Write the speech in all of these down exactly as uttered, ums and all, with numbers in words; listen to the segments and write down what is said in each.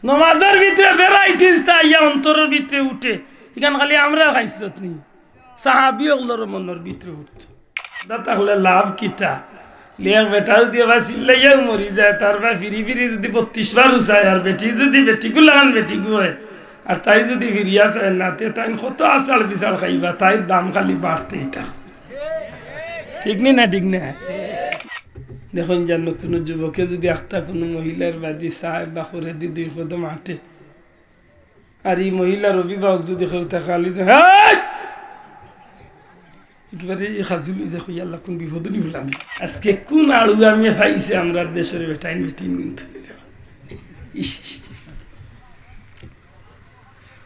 নমাজর ভিতরে ভ্যারাইটিস তা আইয়া অন্তরর ভিতরে উঠে। ইখান খালি আমরার খাইছলত নি, সাহাবি অকলরও মনর ভিতরে উঠতো। দা তাহলে লাভ কিতা? লেখ বেটা যদি আবার চিল্লাইয়াও মরি যায়, তার বায় ফিরি ফিরি যদি বত্রিশ বার উচায়, আর বেটি যদি বেটিগু লাখান বেটিগু অয়, আর তাই যদি ফিরিয়া চায় না, তে তাইন কত আছাড় বিচাড় খাইবা, তাইর দাম খালি বাড়তেই থাকবো। ঠিক নি না? ঠিক না? দেখইন যেন কুনু যুবকে যদি আখতা কুনু মহিলার বাদি চায় বা করেদি দুই কদম আটে, আর ই মহিলার অভিভাবক যদি কেউ থাকে, খালি যে, "হেই!" একেবারে ই খাজুলি যে কই, "আল্লাহ, কুন বিপদো নি বললাম?" আজকে কুন আড়ু আমি পাইছি আমরার দেশর বেটাইন বেটিন কিন্তু। ইস, ইস।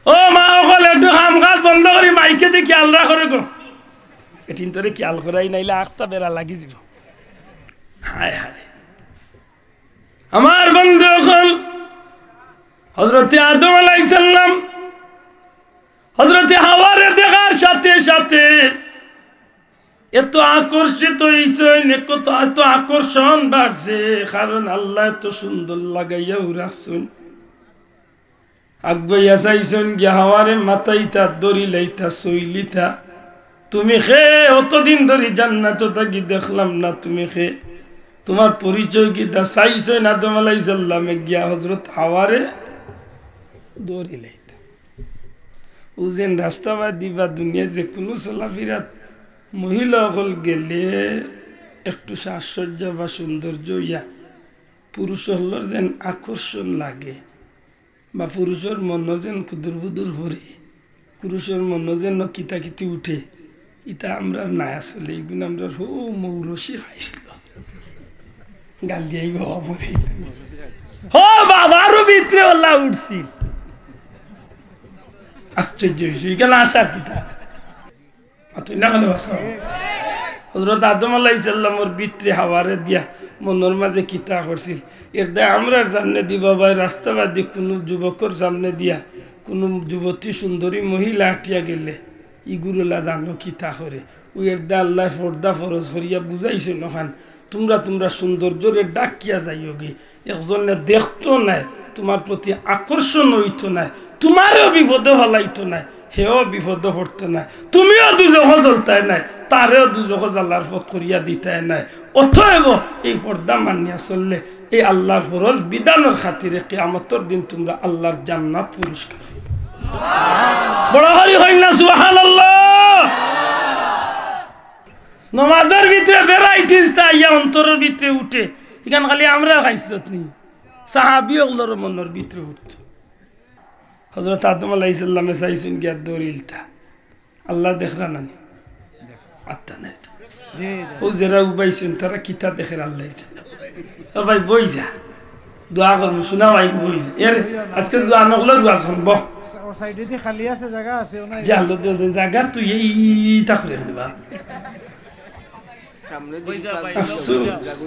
ও মা অকল, একটু কাম কাজ বন্ধ করি মাইকে দেখি আল্লাহ করে গো। বেটিন তোরে খেয়াল করাই নাইলে আখতা বেড়া লাগি যিবো। হায় হায়। আমার বন্ধু অকল, হযরতে আদম আলাইহিস সালাম হযরতে হাওয়ারে দেখার সাথে সাথে এত আকর্ষিত অইছইন, এত, এত আকর্ষণ বাড়ছে, কারণ আল্লায় এত সুন্দর লাগাইয়াউ রাখছইন। আগুয়াইয়া চাইছইন গিয়া হাওয়ারে মাতাইতা, ধরিলাইতা, ছইলিতা। "তুমি কে? অতদিন ধরি জান্নাতো থাকি দেখলাম না, তুমি কে? তুমার পরিচয় কিতা?" চাইছইন আদম আলাইহিস সালামে গিয়া হযরত হাওয়ারে ধরিলাইতা। অউ যেন রাস্তাবাদি বা দুনিয়ার যেকুনু চলাফিরাত মহিলা অকল গেলে একটু সাজসজ্জা বা সৌন্দর্য অইয়া পুরুষ অকলর যেন আকর্ষণ লাগে, বা পুরুষর মনো যেন কুদুর বুদুর পড়ে, পুরুষর মনো যেন কিতা কিতি উঠে, ইতা আমরার নাই আসলে, ইগুন আমরার হউ মৌরসি খাইছিল। গাল দিয়াই বাবা মরে। হো বাবারও ভিতরে ওলা উঠছিল। আশ্চর্য বিষয়, ইখান আশার কিতা? মাতইন না কেনে বাসা? হযরত আদম আলাইহিস সালামর ভিতরে হাওয়ারে দিয়া মনর মাঝে কিতা করছিল, এর দায় আমরার সামনেদি বাবায় রাস্তাবাদি কুনু যুবকর সামনেদিয়া কুনু যুবতী সুন্দরী মহিলা আটিয়া গেলে ইগুর অলা জানো কিতা করে? অউ এর দায় আল্লায় পর্দা ফরজ করিয়া বুঝাইছইন অখান, তুমরা তুমরার সৌন্দর্যরে ঢাকিয়া যাইওগি। একজনে দেখতো নায়, তুমার প্রতি আকর্ষণ অইতো নায়, তুমারেও বিপদো ফালাইতো নায়, হেও বিপদো পড়তো নায়, তুমিও দুজখো জ্বলতায় নায়, তারেও দুজখো জ্বালার পথ করিয়া দিতায় নায়। অতএব এই পর্দা মানিয়া চললে, এই আল্লার ফরজ বিধানর খাতিরে কিয়ামতর দিন তুমরা আল্লার জান্নাত পুরস্কার পাইবা। বড় করি কইন না সুবহানাল্লাহ। নমাজর ভিতরে ভ্যারাইটিস তা আইয়া অন্তরর ভিতরে উঠে, ইখান খালি আমরার খাইছলত নি, সাহাবি অকলরও মনর ভিতরে উঠতো। হযরত আদম আলাইহিস সালামে চাইছইন গিয়া ধরিলতা, আল্লায় দেখরা না নি? আত্তা নাই তো। জি, জি। অউ যেরা উবাইছইন, তারা কিতা দেখের আল্লায় জানে। ও ভাই, বই যা। দোয়া করমু, শুনা ভাই, বই যা। এর আজকে জোয়ান অকলর দোয়া শুনবো। ও সাইডেদি খালি আছে, জাগা আছে, ও নাই। যা, আল্লাহ দে, দে, জাগা তুই এই, এই, এই, তা করে ফেলবা। সামনে দিকে আফসোস।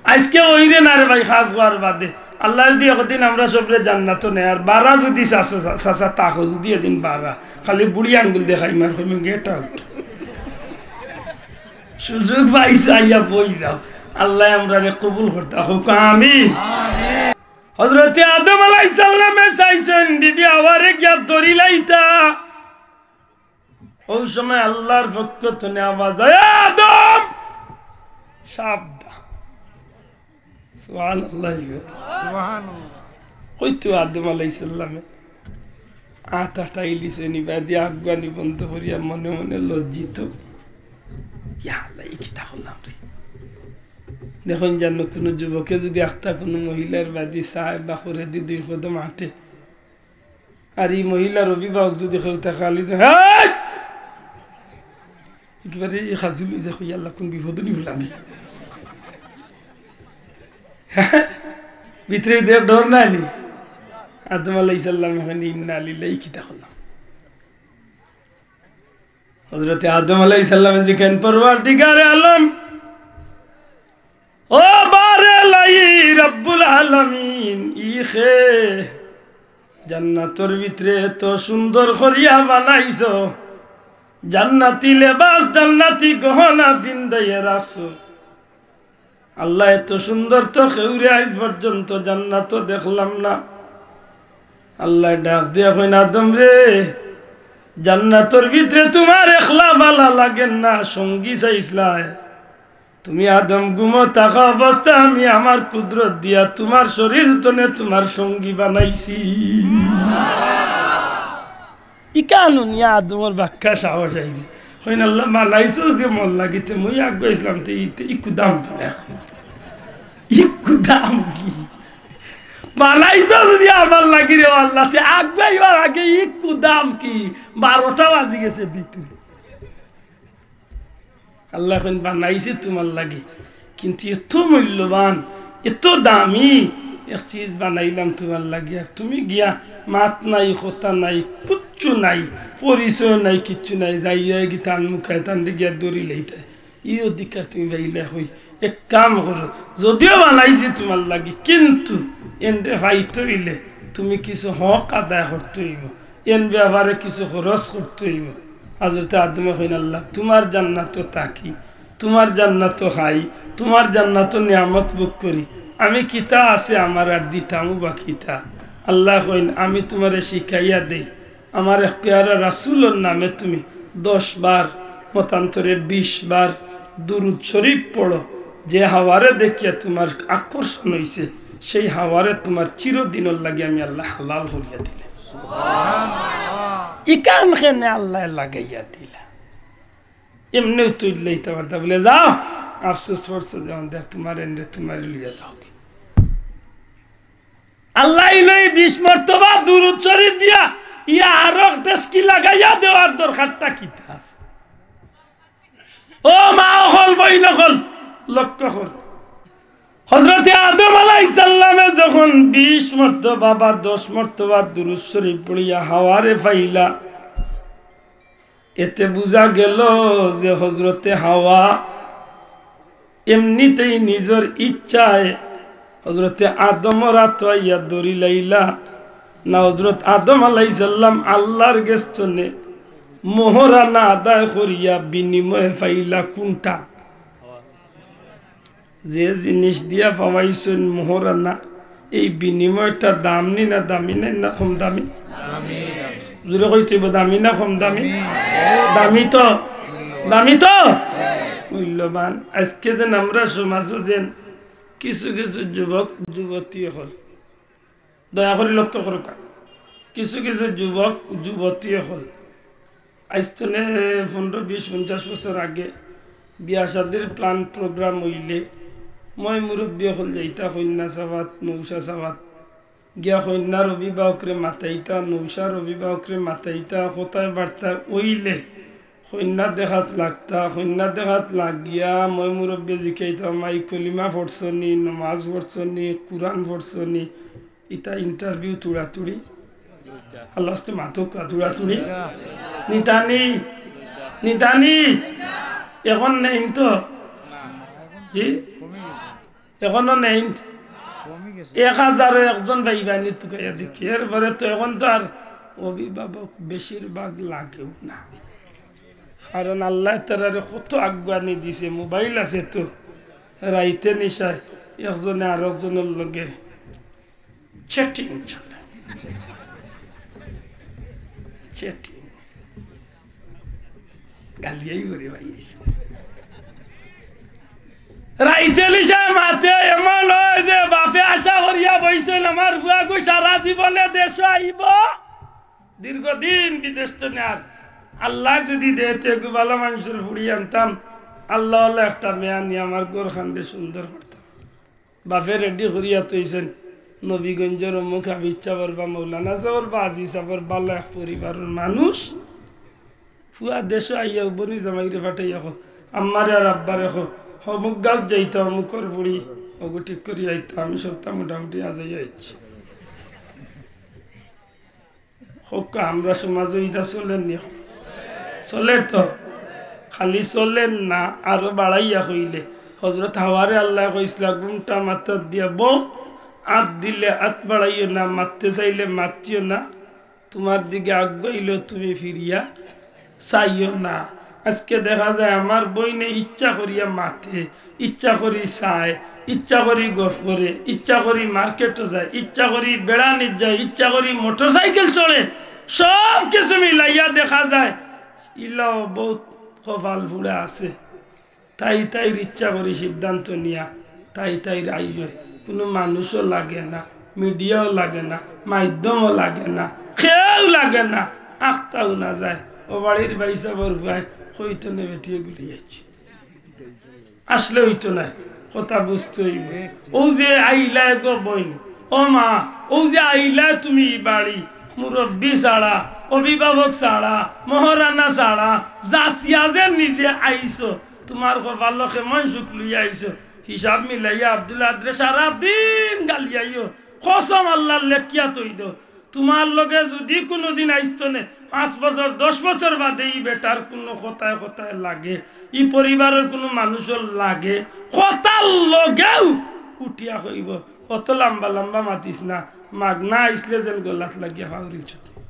আইজকে অইরে না রে ভাই, খাস অওয়ার বাদে। আল্লায় যদি একদিন আমরা সবরে জান্নাতো নেয়, আর বারা যদি চাচা, চাচা, চাচা তাকো যদি এদিন বারা, খালি বুড়ি আঙ্গুল দেখাইমু আর কইমু, "Get out।" সুযোগ পাইছো, আইয়া বই যাও। আল্লায় আমরারে কবুল করতা, কউক্কা আমিন। হযরতে আদম আলাইহিস সালামে চাইছইন, বিবি হাওয়ারে গিয়া ধরিলাইতা। অউ সময় আল্লার পক্ষ থনে আওয়াজ আয়, "এ আদম, সাবধান।" সুবহানাল্লাহ। সুবহানাল্লাহ। কইতো আদম আলাইহিস সালামে আত আটাইলিছইন, ইবাদি আগুয়ানি বন্ধ করিয়া মনে মনে লজ্জিত। ইয়া আল্লাহ, ই কিতা করলাম রে? দেখইন যেন কুনু যুবকে যদি আখতা কুনু মহিলার বাদি চায় বা করেদি দুই কদম আটে, আর ই মহিলার অভিভাবক যদি কেউ থাকে, খালি যে, "হেই!" একেবারে ই খাজুলি যে কই, "আল্লাহ, কুন বিপদো নি বললাম?" ভিতরে ভিতরে ডর নাই নি? আদম আলাইহিস সালাম এখন ইন্না লিল্লাহি, কিতা করলাম? হযরতে আদম আলাইহিস সালামে জিকাইন, "পরওয়ারদিগারে আলম, ও বারে এলাহি রব্বুল আলামিন, ই কে জান্নাতর ভিতরে এত সুন্দর করিয়া বানাইছো, জান্নাতি লেবাস, জান্নাতি গহনা পিন্দাইয়া রাখছো। আল্লাহ, এত সুন্দর তো কেউরে আইজ পর্যন্ত জান্নাতো দেখলাম না।" আল্লায় ডাক দিয়া কইন, "আদম রে, জান্নাতর ভিতরে তুমার একলা ভালা লাগের না, সঙ্গী চাইছলায়। তুমি আদম ঘুমো থাকা অবস্থায় আমি আমার কুদরত দিয়া তুমার শরীর তনে তুমার সঙ্গী বানাইছি।" ইখান হুনিয়া আদমর বাক্কা সাহস আইছে। কইন, "আল্লাহ, বানাইছো যুদি মোর লাগি, তে মুই আগুয়াইছলাম, তে ইতে ইকু দাম দিলা। ইকু দাম কি? বানাইছো যুদি আমার লাগি রে আল্লাহ, তে আগুয়াইবার আগে ইকু দাম কি?" বারোটা বাজি গেছে ভিতরে। আল্লায় কইন, "বানাইছি তুমার লাগি, কিন্তু এত মূল্যবান, এত দামি এক চিজ বানাইলাম তুমার লাগি, আর তুমি গিয়া মাত নাই, কথা নাই, কিচ্ছু নাই, পরিচয় নাই, কিচ্ছু নাই, যাইয়া গি তান মুখায় তানরে গিয়া ধরিলাইতায়। ই অধিকার তুমি পাইলায় কই? এক কাম করো, যুদিও বানাইছি তুমার লাগি, কিন্তু এনরে পাইতে অইলে তুমি কিছু হক আদায় করতে অইবো।" এন ব্যাপারে কিছু খরচ করতে অইবো। হজরতে আদমে কইন, "আল্লাহ, তুমার জান্নাতো থাকি, তুমার জান্নাতো খাই, তুমার জান্নাতো নিয়ামত ভোগ করি, আমি কিতা আছে আমার আর দিতামও বা কিতা?" আল্লায় কইন, "আমি তুমারে শিখাইয়া দেই, আমার এক পেয়ারা রাসূলর নামে তুমি দশ বার, মতান্তরে বিশ বার দুরূদ শরীফ পড়ো, যে হাওয়ারে দেখিয়া তুমার আকর্ষণ অইছে, সেই হাওয়ারে তুমার চিরদিনর লাগি আমি আল্লায় হালাল করিয়া দিলাম।" ইখান কেনে আল্লায় লাগাইয়া দিলা? এমনেউ তুইল্লাইতা পারতা, বুলে, "যাও, আফসোস করছো যেমন, দেখ তুমার এনরে তুমারে লইয়া যাও।" আল্লায় লই বিশ মর্তবা দুরূদ শরীফ দিয়া ইয়া আরক দেশকি লাগাইয়া দেওয়ার দরকারটা কিতা আছে? ও মা অকল, বইন অকল, লক্ষ্য কর। হজরতে আদম আলাইহিস সালামে যখন বিশ মর্তবা বা দশ মর্তবা দুরূদ শরীফ পড়িয়া হাওয়ারে পাইলা, এতে বুঝা গেল যে হজরতে হাওয়া এমনিতেই নিজর ইচ্ছায় হজরতে আদমর আতো আইয়া ধরিলাইলা না, হজরত আদম আলাইহিস সালাম আল্লাহর গেছ তনে মোহরানা আদায় করিয়া বিনিময়ে পাইলা কুনটা? যে জিনিস দিয়া পাওয়াইছইন মোহরানা, এই বিনিময়টা দাম নি না দামি না, না কম দামি? জোরে কইতে অইবো, দামি না কম দামি? দামি তো, দামি তো, মূল্যবান। আজকে যেন আমরা সমাজো যেন কিছু কিছু যুবক যুবতী অকল, দয়া করি লক্ষ্য করউক্কা, কিছু কিছু যুবক যুবতী অকল আইজ তনে পনরো, বিশ, পঞ্চাশ বছর আগে বিয়া শাদির plan program অইলে ময় মুরব্বি অকল যাইতা কইন্যা চাওয়াত, নৌশা চাওয়াত, গিয়া কইন্যার অভিভাবকরে মাতাইতা, নৌশার অভিভাবকরে মাতাইতা, কথায় বার্তায় অইলে কইন্যা দেখাত লাগতা, কইন্যা দেখাত লাগিয়া ময় মুরব্বিয়ে জিকাইতা, "মাই কলিমা পড়ছো নি, নমাজ পড়ছো নি, কুরআন পড়ছো নি?" ইতা interview তুড়াতুড়ি। আল্লাহ আস্তে মাতউক্কা তুড়াতুড়ি। নিতা নি? নিতা নি? অখন নেইন তো? জি? অখনো নেইন? এক হাজারো একজন পাইবা নি তুকাইয়া দেখি। এরপরে তো অখন তো আর অভিভাবক বেশিরভাগ লাগেও না। কারণ আল্লায় তারারে কত আগুয়ানি দিছে, mobile আছে তো। রাইতে নিশায় একজনে আরকজনর লগে chatting চলে। Chatting। গালিয়াই করে ভাই আইছে। রাইতে নিশায় মাতে এমন অয় যে বাপে আশা করিয়া বইছইন, "আমার ফুয়াগু সারা জীবনে দেশো আইবো, দীর্ঘদিন বিদেশ তো নেয়ার, আল্লায় যুদি দেয় তে এগু ভালা মানষর ফুড়ি আনতাম, আল্লাহওয়ালা একটা মেয়ে আনি আমার ঘরখানরে সুন্দর করতাম।" বাপে ready করিয়া থইছইন, নবীগঞ্জর অমুক হাফিজ সাবর বা মৌলানা সাবর বা আজি সাবর ভালা এক পরিবারর মানুষ। ফুয়া দেশো আইয়া বনি জামাইরে পাঠাইয়া কয়, "আম্মারে আর আব্বারে কও, অমুক গাউত যাইতা, অমুকর ফুড়ি, অগু ঠিক করিয়া আইতা, আমি সবতা মোটামুটি আজাইয়া আইছি।" কউক্কা, আমরা সমাজো ইতা চলের নি? চলের তো। খালি চলের না, আরো বাড়াইয়া কইলে, হজরত হাওয়ারে আল্লায় কইছলা, "ঘুমটা মাথাত দিয়া বও, আত দিলে আত বাড়াইও না, মাততে চাইলে মাতিও না, তুমার দিকে আগুয়াইলেও তুমি ফিরিয়া চাইও না।" আজকে দেখা যায় আমার বইনে ইচ্ছা করিয়া মাতে, ইচ্ছা করি চায়, ইচ্ছা করি গফ করে, ইচ্ছা করি মার্কেটো যায়, ইচ্ছা করি বেড়ানিত যায়, ইচ্ছা করি মোটরসাইকেল চড়ে, সব কিছু মিলাইয়া দেখা যায় ইলাও বউত কপাল ফুড়া আছে। তাই তাইর ইচ্ছা করি সিদ্ধান্ত নিয়া তাই তাইর আইয়। কুনু মানুষও লাগে না, মিডিয়াও লাগে না, মাধ্যমও লাগে না, কেউ লাগে না, আখতাও না যায়। অউ বাড়ির ভাইসাবর পুয়ায় কইতো নে বেটিয়ে গুলি আইছে। আসলে অইতো নায়, কথা বুঝতে অইবো। অউ যে আইলায় গো বইন, ও মা, অউ যে আইলায় তুমি ই বাড়ি, মুরব্বি ছাড়া, অভিভাবক ছাড়া, মহরানা ছাড়া, যাচিয়া যে নিজে আইছো, তুমার কপালো কেমন সুখ লইয়া আইছো, হিসাব মিলাইয়া আব্দুল আদরে সারাদিন গালিয়াইও, কসম আল্লার লেখিয়া থই দেও। তুমার লগে যুদি কুনুদিন আইতো নে, পাঁচ বছর, দশ বছর বাদে ই বেটার কুনু কথায় কথায় লাগে, ই পরিবারর কুনু মানুষর লাগে, কথার লগেউ উঠিয়া কইবো, "অত লাম্বা লাম্বা মাতিস না, মাগনা আইসলে যেন গলাত লাগিয়া ফাউরিল ছুটি।"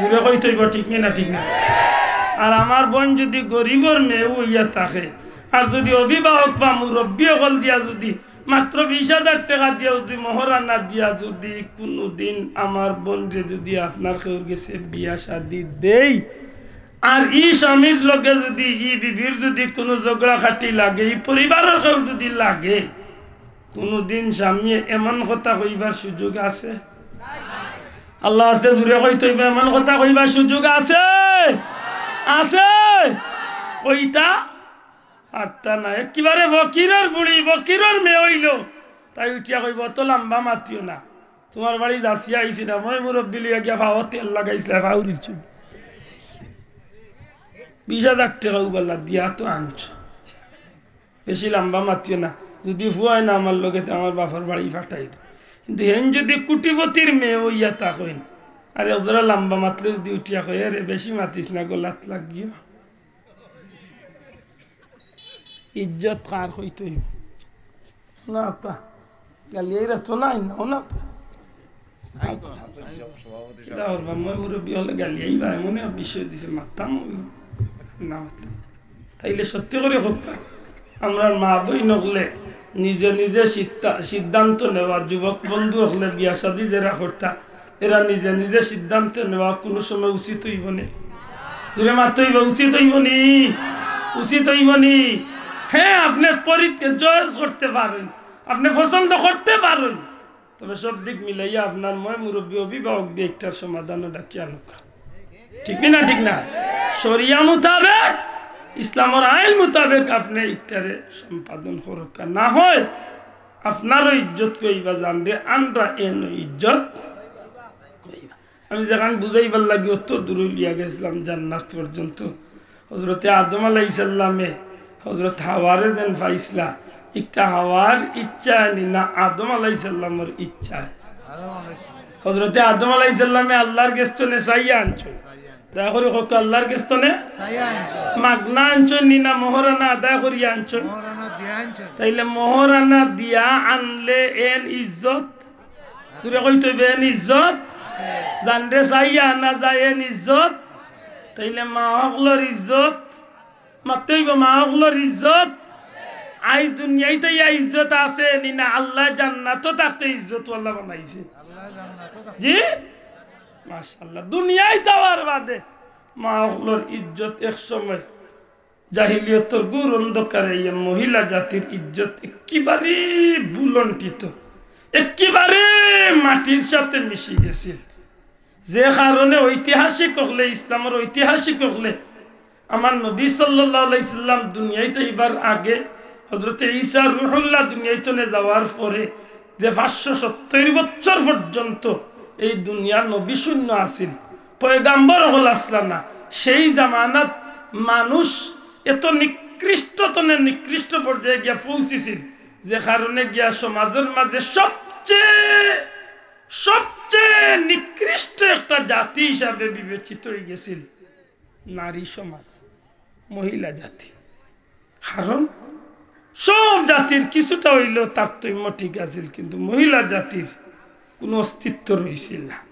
জুরে কইতে অইবো, ঠিক নি না, ঠিক না? আর আমার বইন যুদি গরিবর মেয়েও অইয়া থাকে, আর যুদি অভিভাবক বা মুরব্বি অকল দিয়া যুদি মাত্র বিশ হাজার টেকা দিয়া যুদি মহরানা দিয়া যুদি কুনুদিন আমার বইনরে যুদি আপনার কেউর গেছে বিয়া শাদি দেই, আর ই স্বামীর লগে যুদি ই বিবির যুদি কুনু ঝগড়া খাটি লাগে, ই পরিবারর কেউ যুদি লাগে, কুনুদিন স্বামীয়ে এমন কথা কইবার সুযোগ আছে? আল্লা আছে, জুরে কইতে অইবো, এমন কথা কইবার সুযোগ আছে? আছে? কইতা পারতা না। একেবারে ফকিরর ফুড়ি, ফকিরর মেয়ে অইলো, তাই উঠিয়া কইবো, "অত লাম্বা মাতিও না, তুমার বাড়ি যাচিয়া আইছি না, ময় মুরব্বি লইয়া গিয়া ফাওত তেল লাগাইছলায়, ফাউরিল ছুটি।" বিশ হাজার টেকা উবালা দিয়া তো আনছো। বেশি লাম্বা মাতিও না। যুদি ফুয়ায় না আমার লগে, তে আমার বাপর বাড়ি ফাটাই দেও। কিন্তু হেন যুদি কুটিপতির মেয়ে অইয়া থাকইন, আর একজরা লাম্বা মাতলে যুদি উঠিয়া কয়, "এরে, বেশি মাতিস না, গলাত লাগিও।" ইজ্জত কার কইতে অইবো? না, আপা। গালিয়াইরা তো নাই, না, ও না। কিতা করবা, ময় মুরব্বি অকলে গালিয়াইবা, এমনে বিষয় দিছে, মাততাম অইবো। না মাতলে। তাইলে সত্যি করি কউক্কা, আমরার মা বইন অকলে নিজে নিজে সিদ্ধা-, সিদ্ধান্ত নেওয়া, যুবক বন্ধু অকলে বিয়া শাদি যেরা করতা, এরা নিজে নিজে সিদ্ধান্ত নেওয়া কুনু সময় উচিত অইবো নি? জুরে মাততে অইবো, উচিত অইবো নি? উচিত অইবো নি? হ্যাঁ, আপনে পরি-, choice করতে পারইন, আপনে পছন্দ করতে পারইন, তবে সব দিক মিলাইয়া আপনার ময় মুরব্বি অভিভাবক দিয়া ইকটার সমাধানও ডাকিয়া আনউক্কা। ঠিক নি না? ঠিক না? শরিয়া মোতাবেক, ইসলামর আইন মোতাবেক আপনে ইকটারে সম্পাদন করউক্কা। না হয় আপনারও ইজ্জত কইবা জানরে, আনরা এন ইজ্জত কইবা। আমি যেখান বুঝাইবার লাগি অত দূর লিয়া গেছিলাম জান্নাত পর্যন্ত। হজরতে আদম আলাইহিস সালামে হজরত হাওয়ারে যেন পাইছলা, ইকটা হাওয়ার ইচ্ছায় নি না আদম আলাইহিস সালামর ইচ্ছায়? হজরতে আদম আলাইহিস সালামে আল্লার গেছ থনে চাইয়া আনছইন। দয়া করি কউক্কা, আল্লার গেছ থনে চাইয়া আনছইন। মাগনা আনছইন নি না মহরানা আদায় করিয়া আনছইন? মহরানা দিয়া আনছইন। তাইলে মহরানা দিয়া আনলে এন ইজ্জত, জুরে কইতে অইবো, এন ইজ্জত। জানরে চাইয়া আনা যায়, এন ইজ্জত। তাইলে মা অকলর ইজ্জত, মাততে অইবো, মা অকলর ইজ্জত। আইজ দুনিয়াইত আইয়া ইজ্জত আছে নি না? আল্লায় জান্নাতো থাকতে ইজ্জতআলা বানাইছে। জি? মাশাআল্লাহ। দুনিয়াইত আওয়ার বাদে মা অকলর ইজ্জত এক সময় জাহিলিয়তর ঘোর অন্ধকারে ইয়া মহিলা জাতির ইজ্জত একেবারে ভূলুণ্ঠিত, একেবারে মাটির সাথে মিশি গেছিল। যে কারণে ঐতিহাসিক অকলে, ইসলামর ঐতিহাসিক অকলে, আমার নবী সাল্লাল্লাহু আলাইহি সাল্লাম দুনিয়াইত আইবার আগে, হজরতে ঈসা রুহুল্লাহ দুনিয়াইত থনে যাওয়ার পরে যে পাঁচশো সত্তইর বছর পর্যন্ত এই দুনিয়া নবী শূন্য আছিল, পয়গাম্বর অকল আছলা না, সেই জামানাত মানুষ এত নিকৃষ্ট থনে নিকৃষ্ট পর্যায়ে গিয়া পৌঁছিছিল, যে কারণে গিয়া সমাজর মাঝে সবচেয়ে, সবচেয়ে নিকৃষ্ট একটা জাতি হিসাবে বিবেচিত অইগেছিল নারী সমাজ, মহিলা জাতি। কারণ সব জাতির কিছুটা অইলেও তারতম্য ঠিক আছিল, কিন্তু মহিলা জাতির কুনু অস্তিত্ব রইছিল না।